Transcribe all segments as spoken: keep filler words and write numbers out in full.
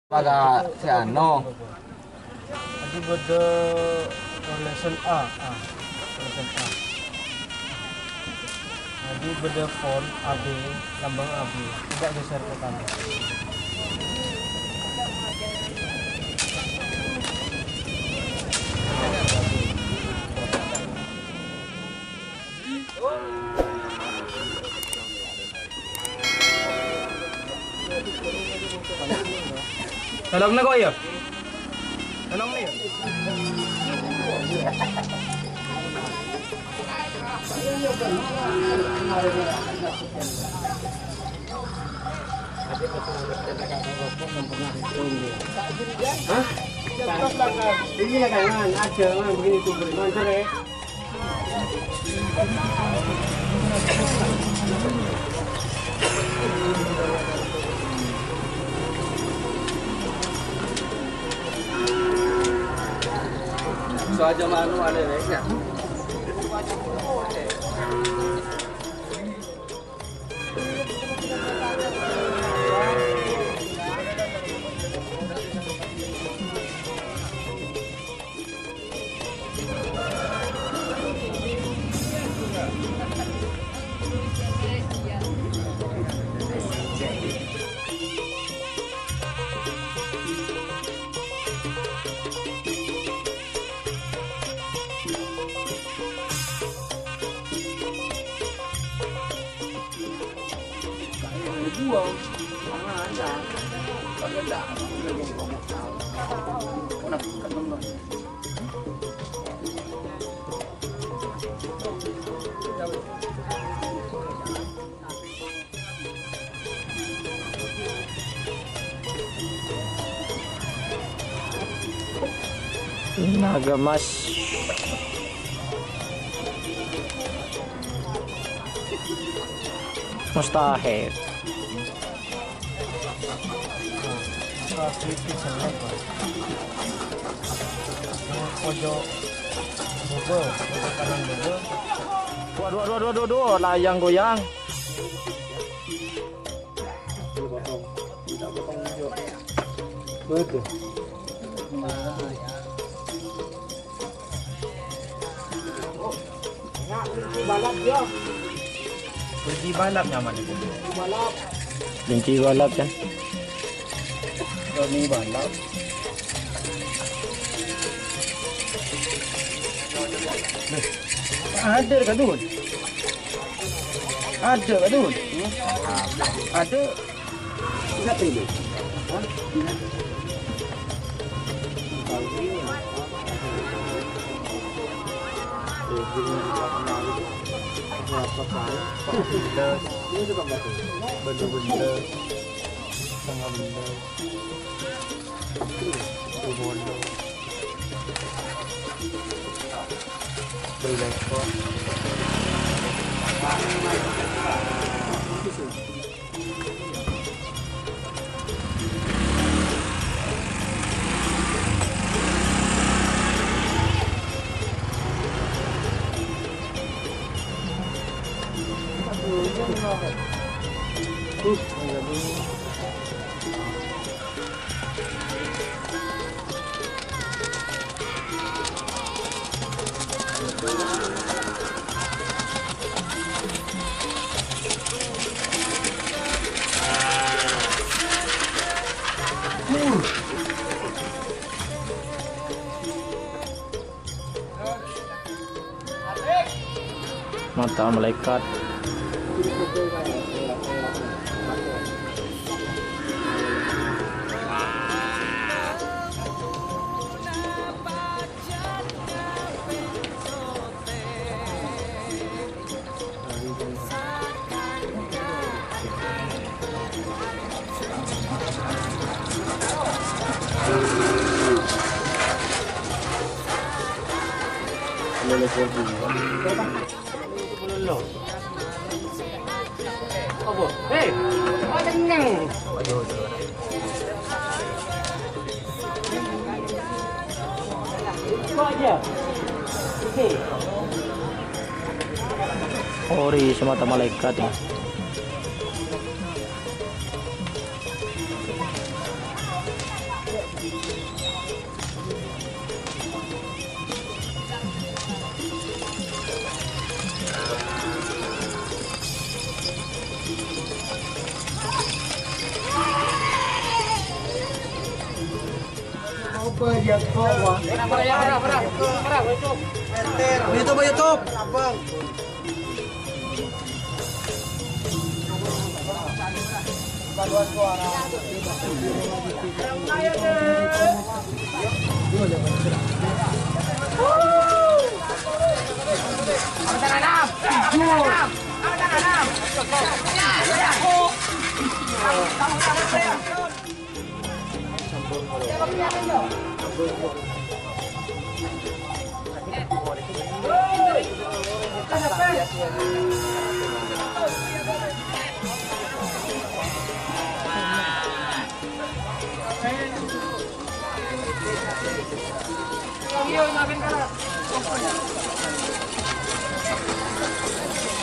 Pada si ano. Adi bâdâ tulisan A, A. Tulisan A. Adi bâdâ font A B, lambâng A B. Coba geser ke kanan. Tolong na ko ya. Tolong na ya. Hah? Ini lah kan, ada, kan, begini tuh, mancar ya. Soal zaman anu ada ya. Naga Mas. Mustahil. Pojok bobo, pojok kanan bobo. Waduh, waduh, waduh, waduh, waduh, layang goyang. Betul. Kunci balap nyaman itu. Kunci balap ya. Kunci balap. Ada kan tuh? Ada kan tuh? Ada. Ingat ini. Hah? Ingat. Bener-bener. Setengah bener. Bener-bener. Mata malaikat. Apa? Hei, kok tenang? Ori semata malaikat ya. YouTube, YouTube.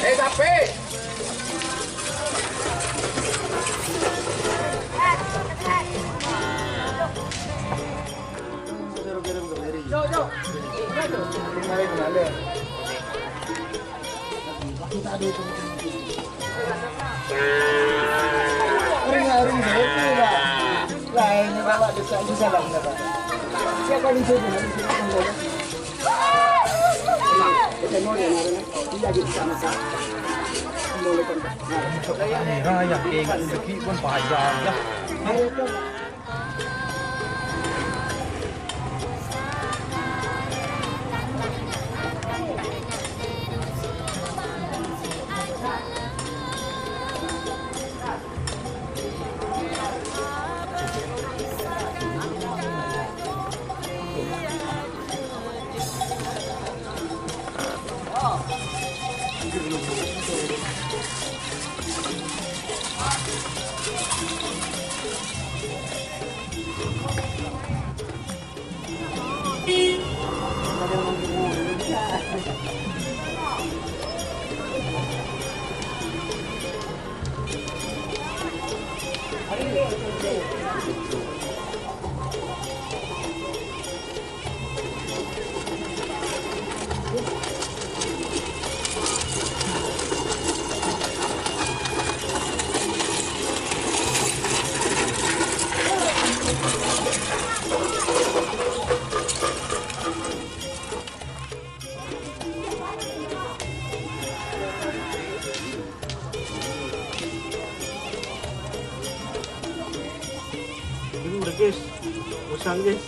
Eh, sape? Mèra, yâ, kèngèng dhâggi' pon pajâ, yâ. Ini udah, guys. Bosan, guys.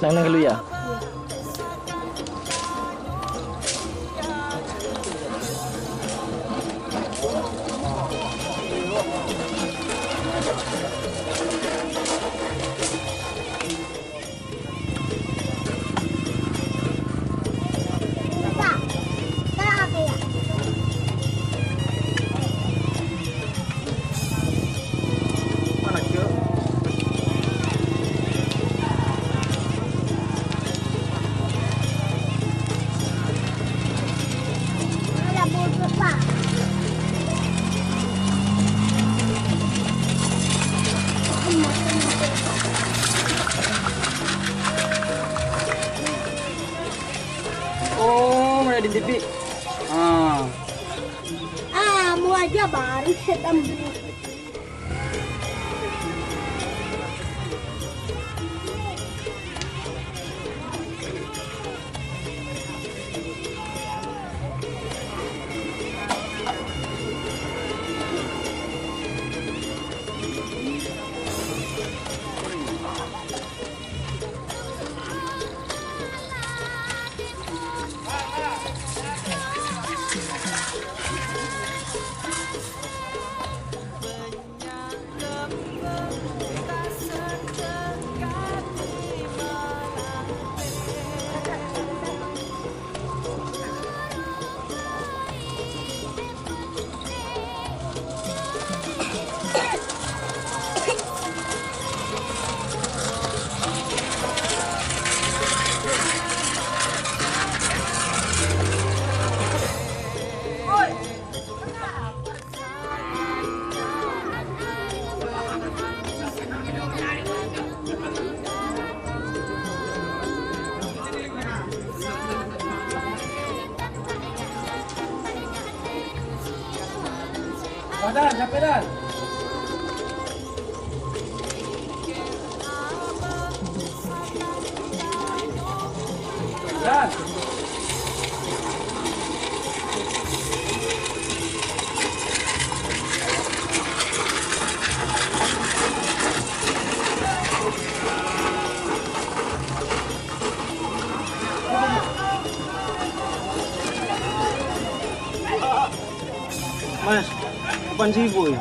Neng, neng dulu ya. Oh, mulai di T V. Ah. Ah, mau aja baru setan. Padahal, sampai dah. Mas, kapan sih, Boy?